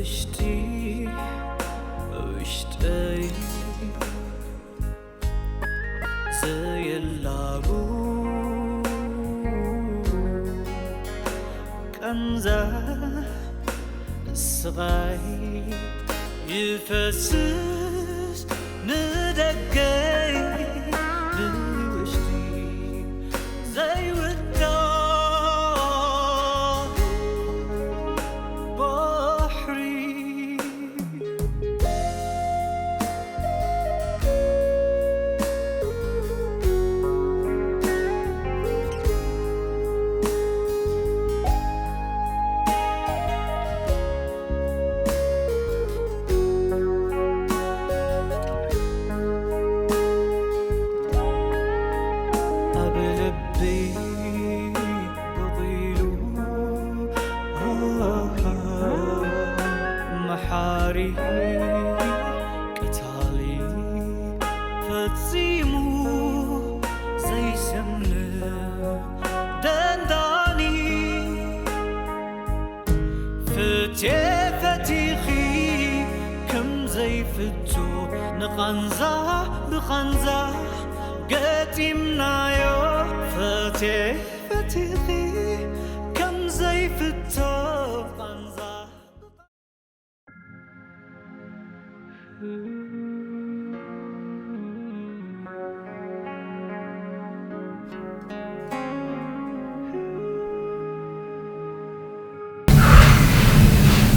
ውሽጢ ውሽጠይ ዘየላቡ ቃንዛ ስቓይ ይፈስስ ንደገይ ብውሽጢ ዘይውዳእ ባሕሪ። ኣብ ልበይ በቒሉ መሓሪ ቀታሊ ፈጺሙ ዘይሰምዕ ደንዳኒ። ፍትየ ፈቲኺ ከም ዘይፍቶ ንቓንዛ ብቓንዛ ገጢምናዮ። ፍትየ ፈቲኺ ከም ዘይፍቶ ቓንዛ።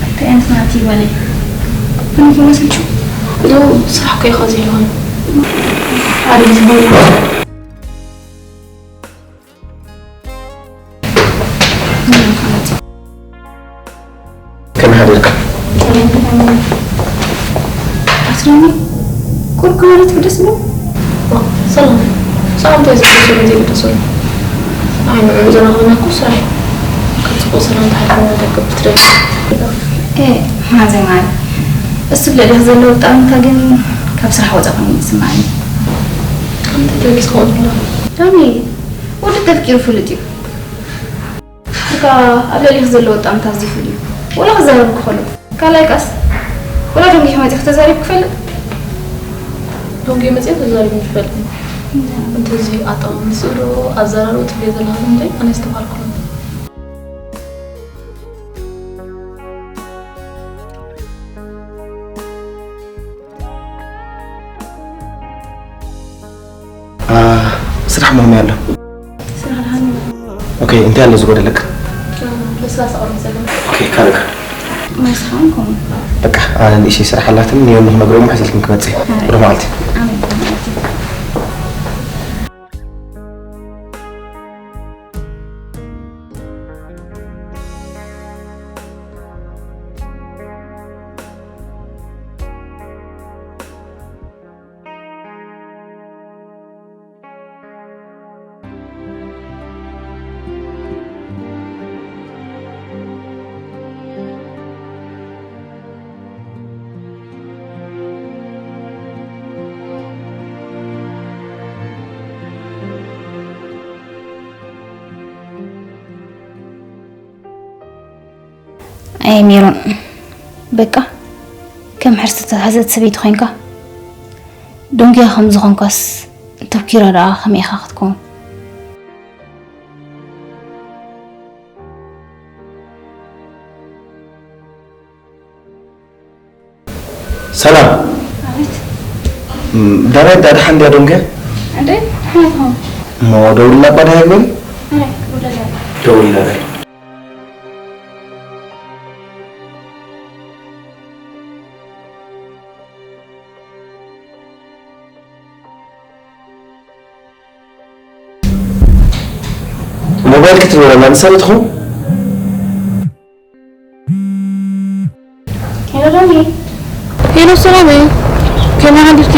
እንታይ ዓይነት ናት እዩ በለይ? ምን ይመስልችሁ? ያው ስራሕ እኮ እዩ ከዚ ይሆን። አሪፍ ነው። ከመይ ሓዲርካ? ኣስረኒ ቁርብ ክበለት ብደስ ብሎ። ሰላም ሰላምታ እዩ ዝግደሰሉ ዘይግደሰሉ። ኣይ ንዑ ዘረኽብና እኮ ስራሕ እዩ። ካብ ጽቡቕ ሰላምታ ሓልፈና ደቂ ብትደስ። ኤ ማዘር ማሪ፣ እሱ ብልዕሊ ዘለዉ ጣዕምታ ግን ካብ ስራሕ ወጻ ኮይኑ ይስምዓኒ። ከምቲ ደቂስ ከምኡ ትብሎ። ዳኒ፣ ወዲ ተፍቂሩ ፍሉጥ እዩ። እካ ኣብ ልዕሊኺ ዘሎ ወጣምታ ኣዝዩ ፍሉይ እዩ። ወላ ክዛረብ ክኸሎ። ካልኣይ ቃስ፣ ወላ ደንጊ መጺኺ ተዛሪብ ክፈልጥ? ደንጊ መጺኣ ተዛሪብ ክፈልጥ? እንተ እዚ ኣጣማምጽኡ ዶ ኣዘራርብኡ ትብልዮ ዘለኻ እንዴ? ኣነ ኣይስተብሃልኩን። አ፣ ስራሕ ሞሚ ኣሎ። ስራሕ ደሓን እዩ። ኦኬ፣ እንታይ ኣሎ ዝጎደለካ? ለስላሳ ኦረንጅ ዘለኒ። ኦኬ፣ ካልእ? ማይ ስራሕን ከምኡ። በቃ፣ ኣነ ንእሽተይ ስራሕ ኣላትኒ፣ ንዮኒ ክነግሮ እሞ ሒዘልክን ክመጽእ። ኣይ። ብሩህ መዓልቲ። ኣሜን። ኣየ ሜሮን፣ በቃ ከም ሕርሲ ዝተታሕዘት ሰበይቲ ኮይንካ። ደንጉያ ከም ዝኾንካስ ተብኪራ ደኣ ከመይ ኢኻ ክትከውን? ሰላም። ኣቤት። እም፣ ዳናይት ደኣ ደሓን ድያ ደንጉያ? እንዴ፣ ደሓን ኣይኮንኩን። እሞ ደውልላ እኳ ደሃይ ግበሪ። ኣረ፣ ክደውለላ። ደውልላ በል። ሞባይል ክትበላ ንሳ ዶ ትኸውን? ሄሎ ዳኒ። ሄሎ ሰላመይ፣ ከመይ ሓዲርኪ?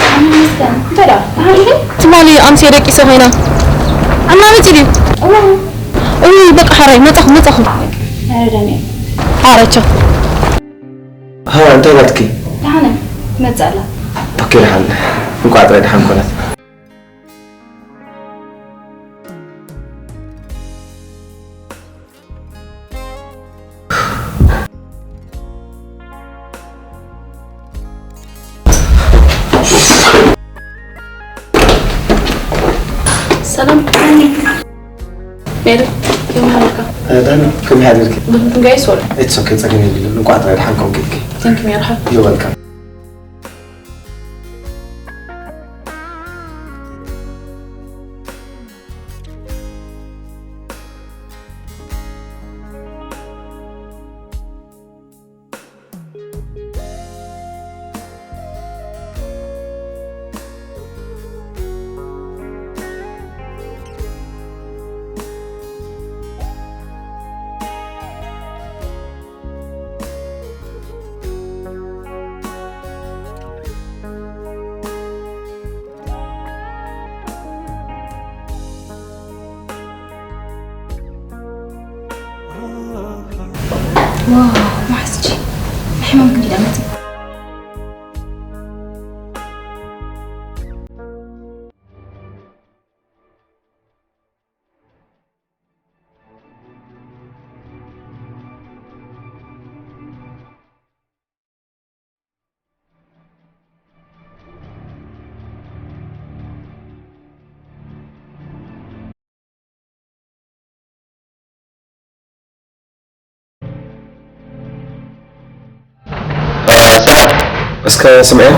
ኣነ ይመስገን። እንታይ ደኣ? ደሓን ኢኺ? ትማሊ ኣምስየ ደቂሰ ኮይና። ኣማመጺ ድዩ? እዋ። እውይ፣ በቃ ሓራይ፣ መጻኹ፣ መጻኹ። ኣረ ዳኒ። ሓራይ፣ ቻው። ሃ፣ እንታይ ናትኪ? ደሓን እየ፣ ትመጽእ ኣላ። ኦኬ፣ ደሓን። እንቋዕ ጥራይ ደሓን ኮነት። ሰላም። ሜሪ፣ ከመይ ሓደርካ? ዳኒ፣ ከመይ ሓደርኪ? ብክንጋይ ሶሪ። It's okay፣ ጸገም የብሉን። እንኳዕ ጥራይ ደሓን ኮንኪ። Thank you፣ ሜሪ። You're welcome። ዋው፣ ማሕስቺ፣ ሕማም ክንዲ ዳመት። እስከ ስምዒ።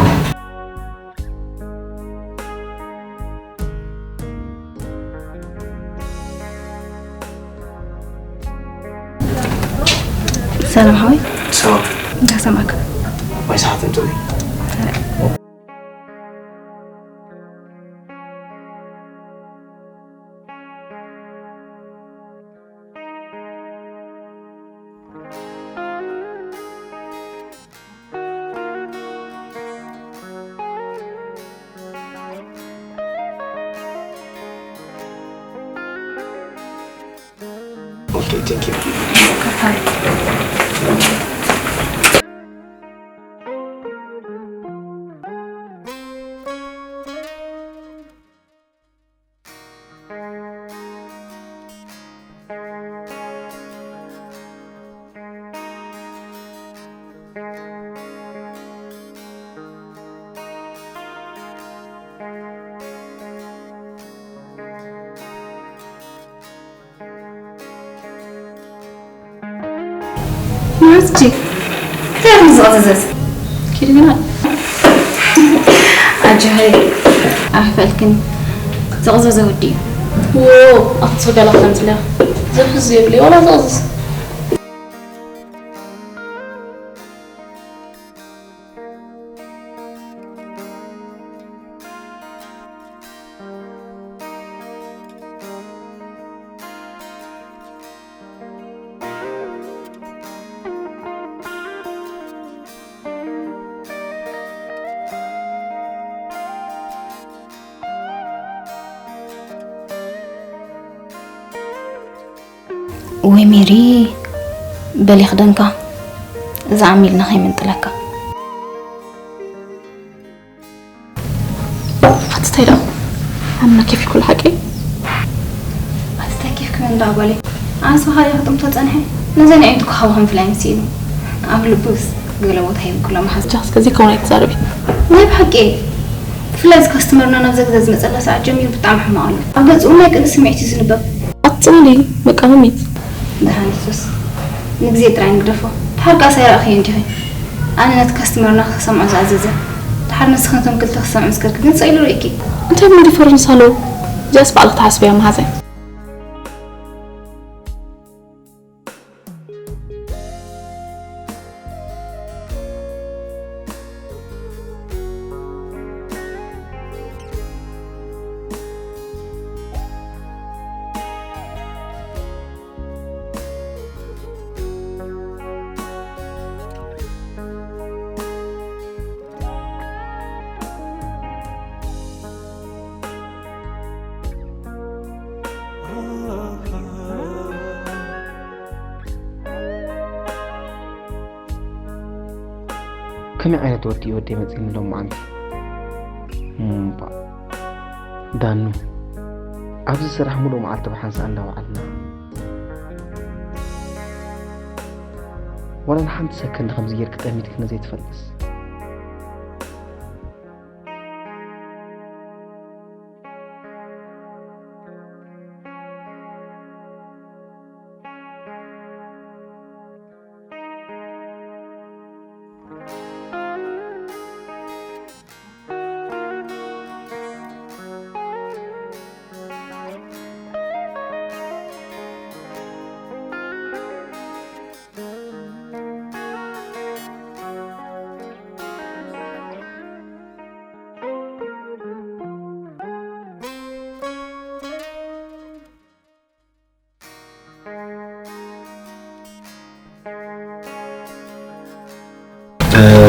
ሰላም ሓወይ። ሰላም። እንታይ ሰማዕካ? ማይ ሰሓት እንጥሪ። Okay, thank you. ማስጂ፣ እንታይ ኢኹም ዝቐዘዘስ? ኪድ ግና። ኣጆኺ፣ ኣይፈልክን። ዝቕዘዘ ወዲ እዩ። ዎ፣ ኣኽጽ ገላ ከምዝለያ። ዘፍዝ የብለይ፣ ዋላ ዝቕዝዝ። ወይ ሜሪ፣ በሊ ክደንካ፣ እዛ ዓሚልና ከይምንጥለካ። ፈትተይ ዶ? ኣምና ኬፍ ይኩል ሓቂ? ፈትተይ ኬፍ ክመን ዳ ጓለይ? ኣንስኻ እያ ክጥምቶ ጸንሐ። ነዘን ኣዒንቱ ክሃብኸም ፍላይ ምስ ኢሉ። ኣብ ልቡስ ገለ ቦታ ሂቡ ኩሎ መሓዝ። ጃስ ከዚ ከውን ኣይትዛረቢ። ናይ ብሓቂ። ብፍላይ እዚ ካስተመርና ናብ ዘግዛ ዝመጸላ ሰዓት ጀሚሩ ብጣዕሚ ሕማቕ ኣሎ። ኣብ ገጽኡ ናይ ቅንኢ ስምዒት እዩ ዝንበብ። ኣጽልሊ መቃወሚት። ደሓን የሱስ፣ ንግዜ ጥራይ ንግደፎ። ድሓር ከኣ ሳይረኣኽዮ እንዲኺ። ኣነ ነቲ ካስተመርና ክሰምዖ ዝኣዘዘ። ድሓር ንስኺ ነቶም ክልተ ክሰምዑ ምስ ከድኪ ግን ስቕ ኢሉ ርእይኪ። እንታይ እሞ ዲፈረንስ ኣለዎ? እዚኣስ ባዕልኺ ትሓስብያ መሓዛይ። ከመይ ዓይነት ወዲ እዩ ወደይ መጺእኒ ሎም መዓልቲ? እምባ። ዳኑ፣ ኣብዚ ስራሕ ሙሉእ መዓልቲ ብሓንሳእ እንዳወዓልና፣ ዋላ ንሓንቲ ሰከንድ ከምዚ ጌርኪ ጠሚትክኒ ዘይትፈልጥስ?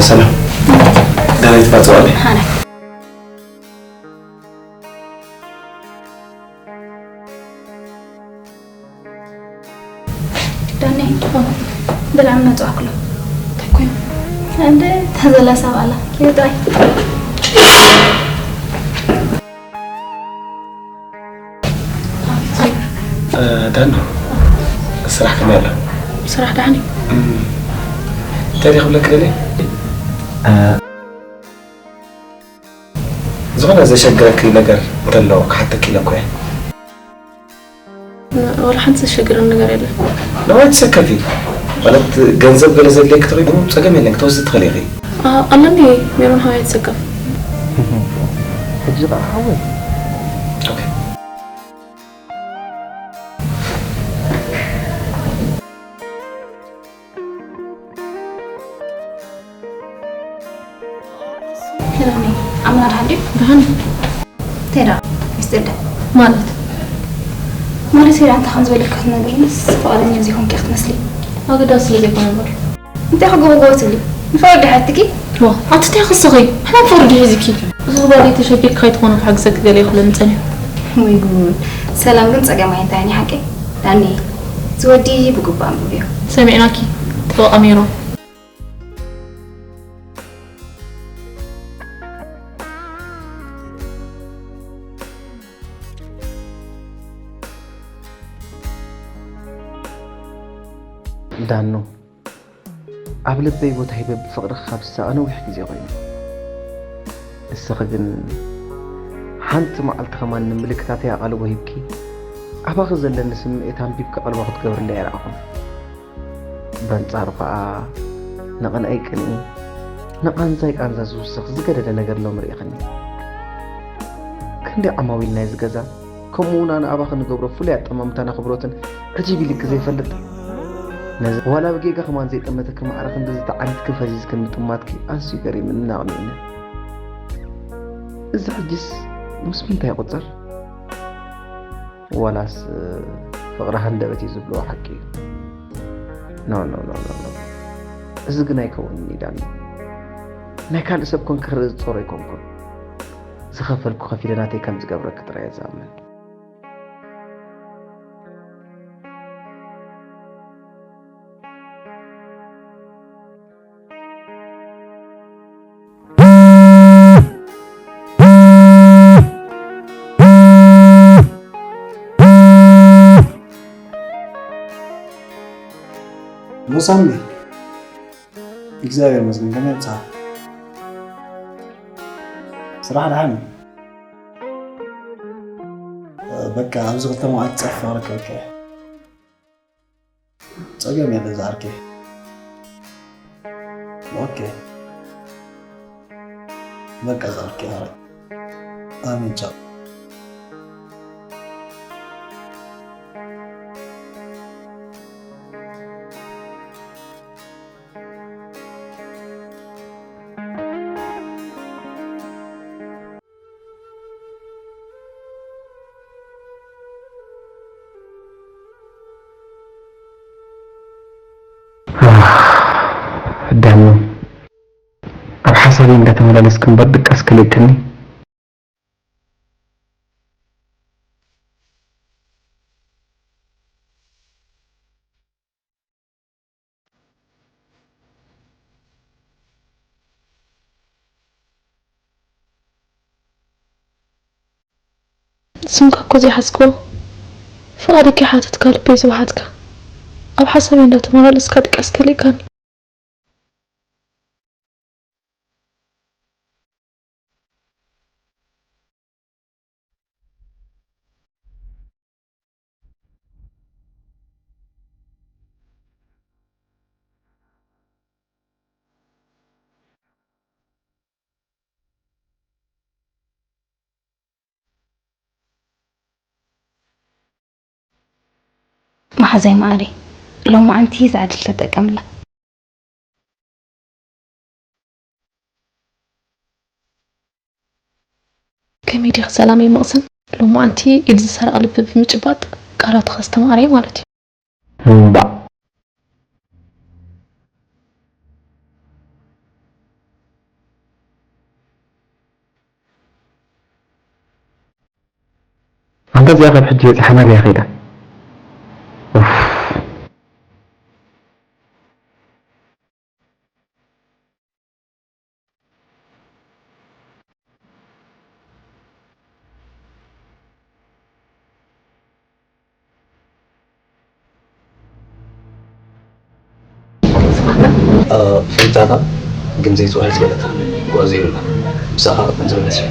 ሰላም። ዳዊት ባጽዋለ። ሃና። ዳኒ፣ ብላዕ መጽዋክሎ። እንታይ ኮይኑ? እንደ ተዘላ ሰብ ኣላ። ኪዱ ጥራይ። እ፣ ዳኒ፣ ስራሕ ከመይ ኣሎ? ስራሕ ደሓን እዩ። እም፣ እንታይ ድየ ክብለኪ ደልየ? እ፣ ዝኾነ ዘሸግረኪ ነገር እንተሎ ክሓተኪ ኢለ እኮ እየ። ን-፣ ዋላ ሓንቲ ዘሸግረኒ ነገር የለን። ነዋይ ትሰከፊ። ማለት ገንዘብ ገለ ዘድልየኪ ተኾይኑ ጸገም የለን፣ ክትወስዲ ትኽእሊ ኢኺ። ኣ-፣ ኣለኒ ሜሮን ሓወይ፣ ኣይትሰከፍ። ሕጂ ኸዓ ሓወይ። ኦኬ። ሄሎኒ፣ ኣምና ደሓን ድዩ? ደሓን እዩ። እንታይ ደኣ? ሚስጢር ድያ? ማለት? ማለት ሄዳ እንታይ ከም ዝበለካ ክትነግርንስ ፍቓደኛ ዘይኮንኪ ክትመስሊ። ኣገዳሲ ስለ ዘይኮነ እምበር። እንታይ ክገብርዎ ትብሊ? ንፍቕሪ ድያ ሓትኪ? ዋ፣ ኣቲ እንታይ ክስኺ? ሕማም ፍቕሪ ድዩ ሒዝኪ? እዚ ጓለይ ተሸጊርኪ ከይትኾኒ ክሕግዘኪ ገለ ይኽእለኒ ጸኒሑ። ወይ ጉድ። ሰላም ግን ጸገም ኣይንታይን እዩ ሓቂ? ዳኒ፣ እዚ ወዲ ብግቡእ ኣንብብዮ። ሰሚዕናኪ፣ ጠበቓ ሜሮን። ዳኑ፣ ኣብ ልበይ ቦታ ሂበ ብፍቕርኺ ካብ ዝሳቐ ነዊሕ ግዜ ኮይኑ። ንስኺ ግን ሓንቲ መዓልቲ ከማን ንምልክታተይ ኣቓልቦ ሂብኪ፣ ኣባኺ ዘለኒ ስምዒት ኣንቢብኪ ቀልቦ ክትገብርለይ ኣይረኣኹን። በንጻሩ ኸኣ፣ ንቕንኣይ ቅንኢ፣ ንቓንዛይ ቃንዛ ዝውስኽ ዝገደደ ነገር ሎሚ ርኢኽኒ። ክንደይ ዓማዊል ናይዚ ገዛ፣ ከምኡ እውን ኣነ ኣባኺ ንገብሮ ፍሉይ ኣጠማምታን ኣኽብሮትን ዕጅብ ኢልኪ ዘይፈልጥ። ነዚ ዋላ ብጌጋ ከማን ዘይጠመተኪ ማዕረ ክንድዚ ተዓኒትክን ፈዚዝክን ምጥማትኪ ኣዝዩ ገሪምንን ኣቕኒኡንን። እዚ ሕጂስ ምስ ምንታይ ይቑጸር? ዋላስ ፍቕሪ ሃንደበት እዩ ዝብልዎ ሓቂ እዩ? ኖ፣ ኖ፣ ኖ፣ ኖ፣ ኖ። እዚ ግን ኣይከውንን እዩ ዳኒ። ናይ ካልእ ሰብ ኮንኪ ክርኢ ዝጸሮ ኣይኮንኩን። ዝኸፈልኩ ከፊለ ናተይ ከም ዝገብረኪ ጥራይ እየ ዝኣምን። ሎሳሚ፣ እግዚኣብሔር ይመስገን፣ ከመይ ኣብጽሓ? ስራሕ ደሓን እዩ። በቃ ኣብዚ ክልተ መዓልቲ ጸፍ ክረክበካ እየ። ጸገም የለ ዝዓርከይ። ኦኬ። በቃ ዝዓርከይ፣ ኦራይት። ኣሜን፣ ቻው። ዳኑ፣ ኣብ ሓሳበይ እንዳተመላለስኪ እምበር ድቃስ ከሊእክኒ። ስምካ እኮ ዘይሓዝክዎ፣ ፍቓደይ ከይሓተትካ ልበይ ዝወሓጥካ፣ ኣብ ሓሳበይ እንዳተመላለስካ ድቃስ ከሊእካኒ። መሓዛይ መዓረይ፣ ሎማዓንቲ እዛ ዕድል ተጠቀምላ። ከመይ ዲኺ ሰላመይ መቕሰን? ሎማዓንቲ ኢድ ዝሰረቐ ልቢ ብምጭባጥ ቃላቱ ከስተማቕረየ ማለት እዩ። እምባእ። እዚኣ ካብ ሕጂ በጺሓ ናበይ ከይዳ? ኡፍ። ፈይታታ ግን ዘይፅውሕ ዝበለት ጉዕዞ ይብላ። ምሳኻ ቅጥን ዝበለት እያ።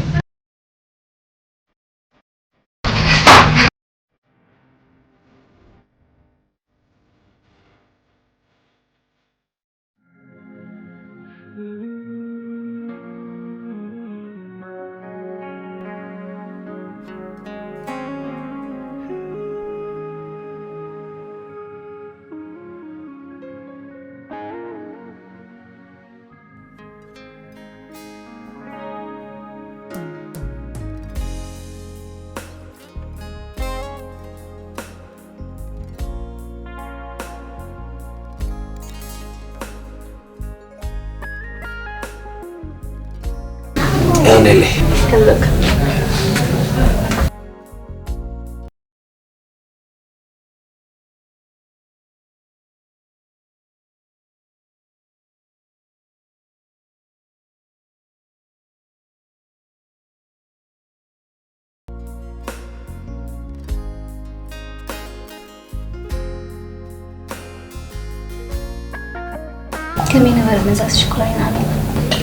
ከመይ ነበረ መዛዝ ሽኮር ኣይንኣለም?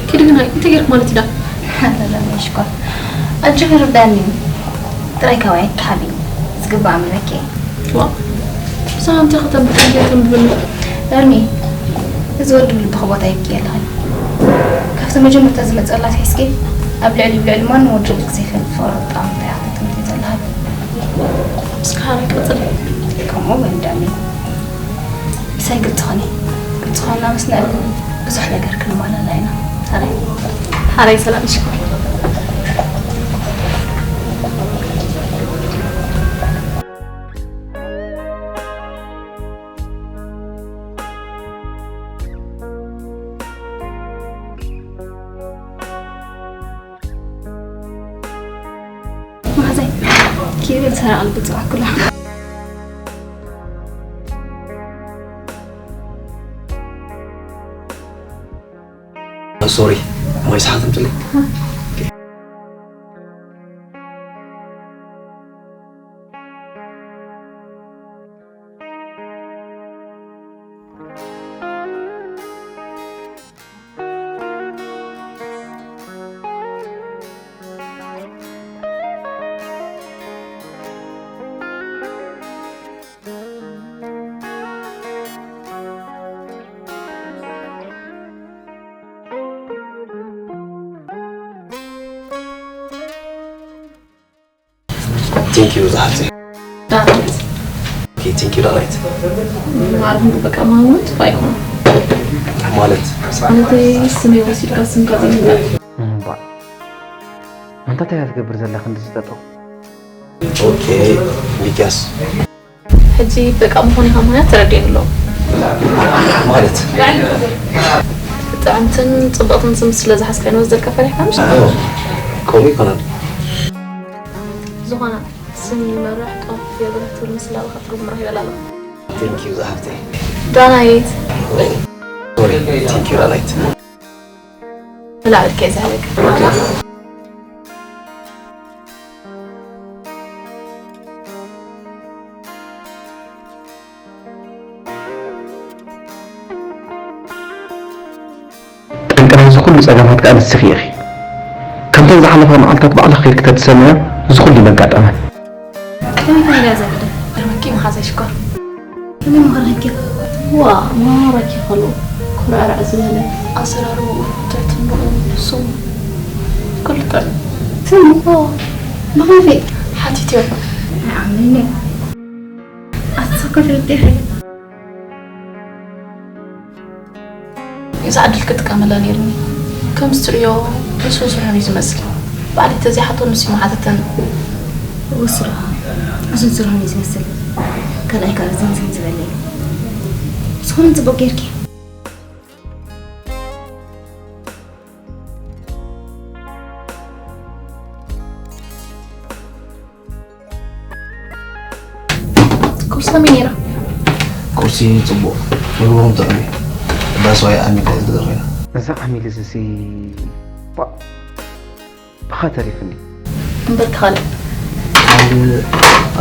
ኪዲ ግን እንታይ ገይርክ ማለት ኢዳ? ሓለላ ናይ ሽኮር ኣጆኺ ርዳኒ። ጥራይ ካባይ ኣይትሓቢ። ዝግባእ ምበኪ። ዋ፣ ብሰላምታ ከተንብብ እንድያ ተንብብኒ። ዳኒ፣ እዚ ወዲ ብልብኺ ቦታ ይብኪ ኣለኺ። ካብቲ መጀመርታ ዝመጸላ ኣትሒዝኪ ኣብ ልዕሊ ብልዕሊ ማንም ወዲ ርእይክ ዘይፈልጥ ፍቕሪ ብጣዕሚ እንታይ ክትምቲ ዘለኺ። እስከ ሓረይ ቀጽል። ከምኡ በል ዳኒ። ምሳይ ግልጽ ኾኒ። ግልጽ ኾና ምስ ንዕብን ብዙሕ ነገር ክንማላላ ኢና። ሓረይ። ሓረይ ሰላም ሽኮር። መሓዛይ፣ ኪብል ሰራቕ ልቢ ጽባሕ ኩላ። ሶሪ፣ ማይ ሰሓት ኣምጽልይ። Thank you ዝሓፍተይ። ዳናይት። Okay, thank you ዳናይት። ማርም በቃ ማሙት ባይሆን ማለት? ማለተይ ስመይ ወሲድካ ስምካ ዘይምንዳይ። እምባ። ኣንታ እንታይ እያ ትገብር ዘላ ክንዲ ዝጠጠው? Okay ሚኪያስ። ሕጂ በቃ ምኾነ ኢኻ ምኽንያት ተረዲኡኒ ኣሎ። ማለት? ጥዕምትን ጽብቕትን ስም ስለ ዝሓዝካዮ ንወስደልካ ፈሪሕካ ምሽ? ከምኡ ይኮነን። ዝኾነ ስም ይመርሕ፣ ጦፍ የብርህ ትብል ምስላ ብኻ ትርጉም ረኺበላ ኣለኹ። Thank you ዝሓፍተይ። ዳናይት። Sorry, thank you ዳናይት። ንላዕሊ ከይ ዝሃበካ። ጠንቂ ናይዚ ኩሉ ጸገማት ከኣ ንስኺ ኢኺ። ከምተን ዝሓለፋ መዓልታት ባዕልኺ ኬድኪ ተትሰምዕዮ፣ እዚ ኩሉ ይመጋጠመን። ከመይ ከመይ ድያ ዘግደ? ገርመኪ መሓዛይ ሽኮር። ከመይ ምኽሪ ሂብኪ? ዋ፣ ማራኪ ከሎ፣ ኮራዕራዕ ዝበለ ኣሰራርባኡ፣ ትሕትንኡ፣ ስሙ፣ ኩሉ ጥዑም። ስሙ? ዋ፣ ብኸመይ? ሓቲትዮ። ኣይኣምንን እየ። ኣታ እኮ ተረዲእኺ። እዛ ዕድል ክጥቀመላ ነይርኒ። ከምዚ ትርእዮ ህሱን ስርሑን እዩ ዝመስል። ባዕለይ ተዘይሓቶ ንሱ እዩ መሓተተኒ። እወ ስርሑ ህሱን ስርሑን እዩ ዝመስል። ካልኣይ ከኣ ዝንዝን ዝበለ እዩ። ዝኾነ ጽቡቕ ጌርኪ። ከመይ ነይራ? ቁርሲ ጽቡቕ፣ ምግቦም ጥዑም እዩ። እዳ ስዋይ ኣሚል እያ ዝገዛ ኮይና። እዛ ኣሚል እዚ ሲ ባ ብኻ ተሪፍኒ። እምበር ተኻለ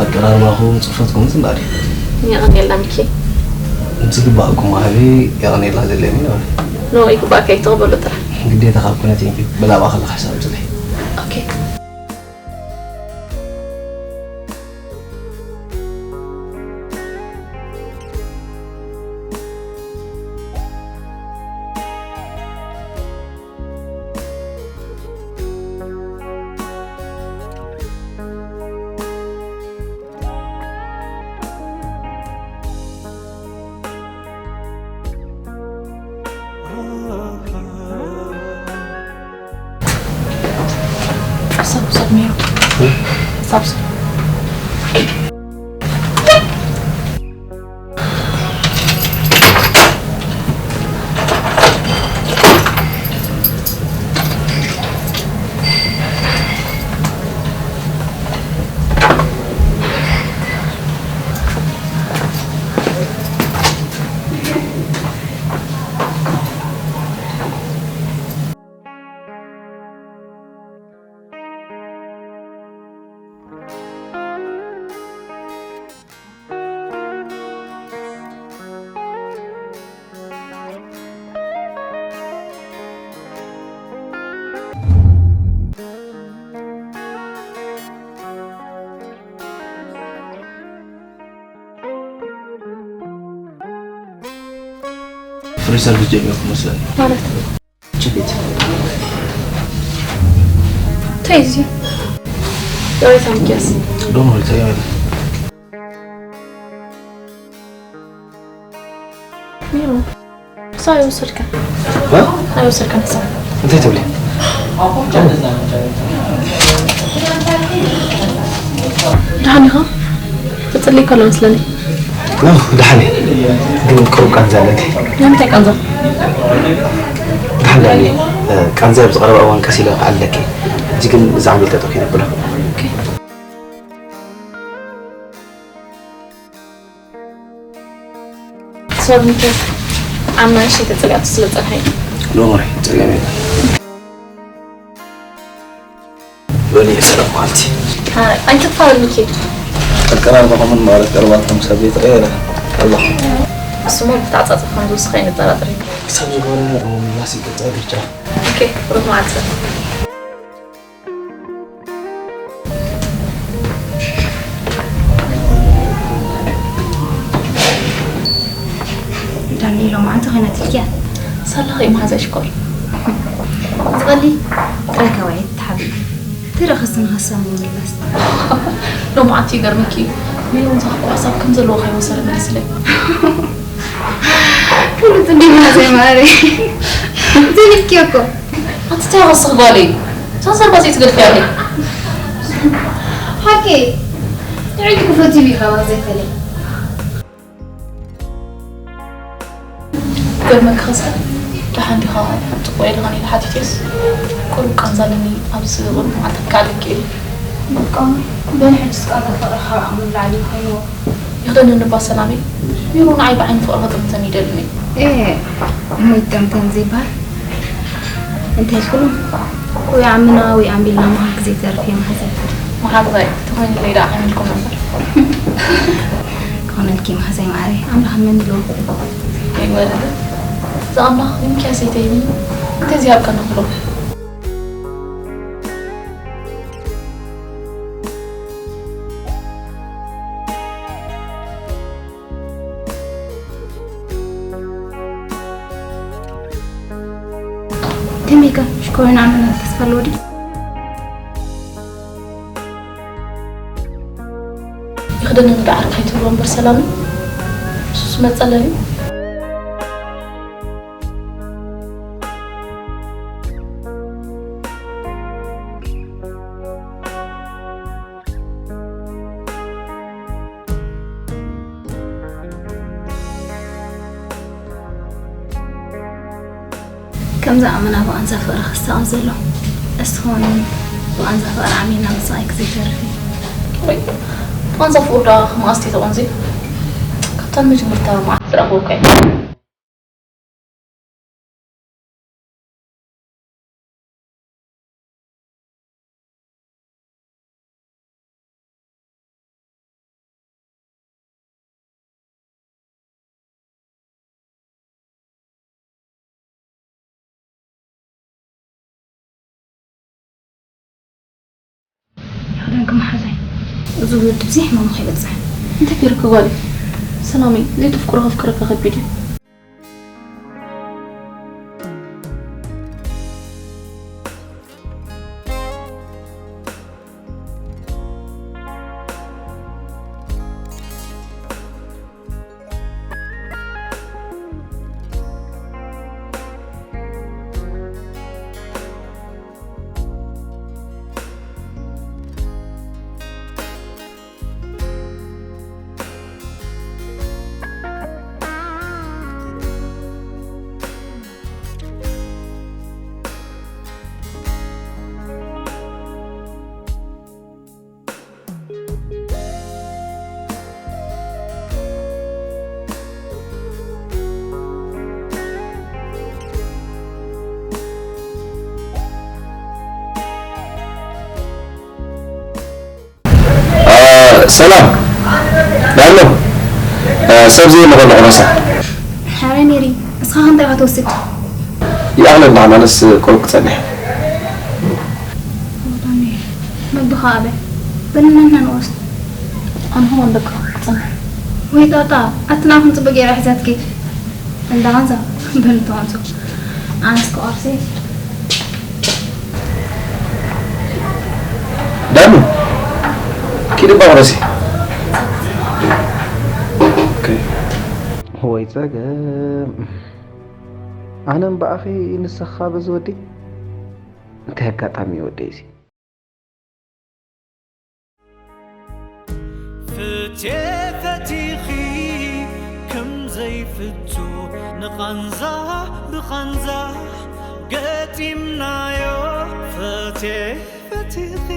ኣቀራርባኹም ጽፈትኩም ጽላል እዩ። የቐንየልና ሚኪ። ምስ ግባእኩም ሃቢ የቐንየልና ዘለኒ ይበል። ኖ ይግባእካ እዩ፣ ተቐበሎ ጥራሕ። ግዴታ ካብ ኮነ ቴንኪዩ። ብላባ ከለካ ሕሳብ ጽለይ። ኦኬ። ሳብሳብ ሜሮ ሳብሳብ ፍሪ ሰርቪስ ጀሚርኩም መስለኒ። ማለት ችግት እንታይ እዚ? ዳዊት ኣምኪያስ ዶኖ ይታያለ። ሚሮ ሳይ ወሰድካ። እ? ሳይ ወሰድካ። እንታይ ትብሊ? ደሓን ኢኻ? ትጽሊ ከሎ መስለኒ። ኖ፣ ደሓን እየ። ግን ቁሩብ ቃንዛ ኣለኒ። ንምንታይ ቃንዛ? ደሓን ደኣ እየ። ቃንዛ ኣብ ዝቐረበ እዋን ቀስ ኢለ ክኣልለኪ። ሕጂ ግን ብዛዕባ ኢልካ ጠፊ ነብሎ። ሶሪ ሚኪ፣ ዓማ ንእሽተይ ተጸሊኣቶ ስለ ጸንሐ እዩ። ኖ ወሪ፣ ጸገም የለን። በሊ ሰላም መዓልቲ። ኣይትፋረድ ሚኪ። ኣቀራርባኹምን ማለት ቀረባትኩም ሰብ ዘይተቐየረ ኣለኹ። እሱሞ ብተዓጻጸፍኩም ዝውስኸ ኣይንጠራጠር እዩ። ክሳብ ዝኾነ ምምላስ ይቅጻ ግርጫ። ኦኬ፣ ብሩኽ መዓልቲ። ዳኒ ሎማዓንቲ ኮይና ትልክያ ሳላ ከይመሓዛ ሽኮር ዝቐሊ ትረከባየት ተሓቢኡ ትረኸስን ኸሳሙ ምለስ ሎማዓንቲ ይገርምኪ ሚሊዮን ዝሃቦ ሓሳብ ከም ዘለዎ ከይመሰለ መሊስለይ ፍሉጥ እንዲ ማዘ ማሪ ዘይልክዮ እኮ ኣቲ ተወስኽ ጓለይ ሳሰርባ ዘይትገድፍያ ኣለይ ሓቂ ጥዕቂ ክፈትዩ ኢኻ ዘይፈለይ ገርመኪ ከስተ ደሓን ዲኻ ጽቡቕ ኢልኻኒ ኢለ ሓቲተስ ቁሩብ ቃንዛ ኣለኒ ኣብዚ ቅድሚ መዓልታት ክኣልክ ኢሉ በቃ በኒ ሕጅስ ቃንዛ ፍቕሪ ካብ ዓቕሚ ንላዕሊ እዩ ኮይንዎ ይኽደነኒ እባ ሰላመይ ቢሮ ንዓይ ብዓይኒ ፍቕሪ ከጥምተኒ ይደሊ እዩ እሞ ይጠምተን ዘይበሃል እንታይ ኢልክሉ ወይ ዓምና ወይ ኣምቢልና ምሃብ ግዜ ተርፍ እዮም ሃዘ መሓዛይ ተኾይንለይ ደኣ ሓሚልኩም ነበር ክኾነልኪ መሓዛይ ማዓረይ ኣምላኽ መን ኢልዎ ይግበረለ እዛ ኣምላኽ ንምክያስ ዘይተይብኒ እንታይ ዝሃብካ ንኽሎ ከመይከ ሽኮሪና ኣመና ተስፋ ኣለዎ ድዩ ይኽደነኒ ዶ ዓርኪ ከይትብሎ እምበር ሰላም ንሱስ መፀለሊ ከምዚ ኣመና ብቓንዛ ፍቕሪ ክሳቐ ዘሎ እስቲ ኾን ብቓንዛ ፍቕሪ ዓሚና ምስቓይ ክዘይተርፍ እዩ። ወይ ብቓንዛ ፍቕሪ ደኣ መዓስ ተተቖንዚ? ካብ መጀመርታ መዓት ዝረኸብኩ እየ። ይኽደንኪ መሓዛይ፣ እዚ ውድድብ እዚ ሕማሙ ከይበፅሕ። እንታይ ገይርኪ ጓለይ? ሰላመይ፣ ዘይተፍቅሮ ከፍቅረካ ከቢድ እዩ። ሰላም ዳሎ፣ ሰብ ዘየለ ከሎ ቁረሳ። ሓረ ኔሪ፣ እስኻ ክንታይ ኢኻ ትወስድ? ይኣኽለና፣ ኣነስ ቆልኩ ጸኒሐ። መግብኻ ኣበ በንነና ንወስድ። ኣንሆ ወንደካ ጸንሕ። ወይ ጣጣ፣ ኣትና ክንጽበ ገይራ ሒዛትኪ። እንዳ ቃንዛ በልቶ ኣንሶ። ኣነስ ከዋርሲ። ዳኑ፣ ኪድ እባ ቁረሲ። ኦኬ። ወይ ጸገም። ኣነ እምበኣኺ ንስኻ በዚ ወዲ። እንታይ ኣጋጣሚ እዩ ወደይ እዚ? ፍትየ ፈቲኺ ከም ዘይፍቱ ንቓንዛ ብቓንዛ ገጢምናዮ። ፍትየ ፈቲኺ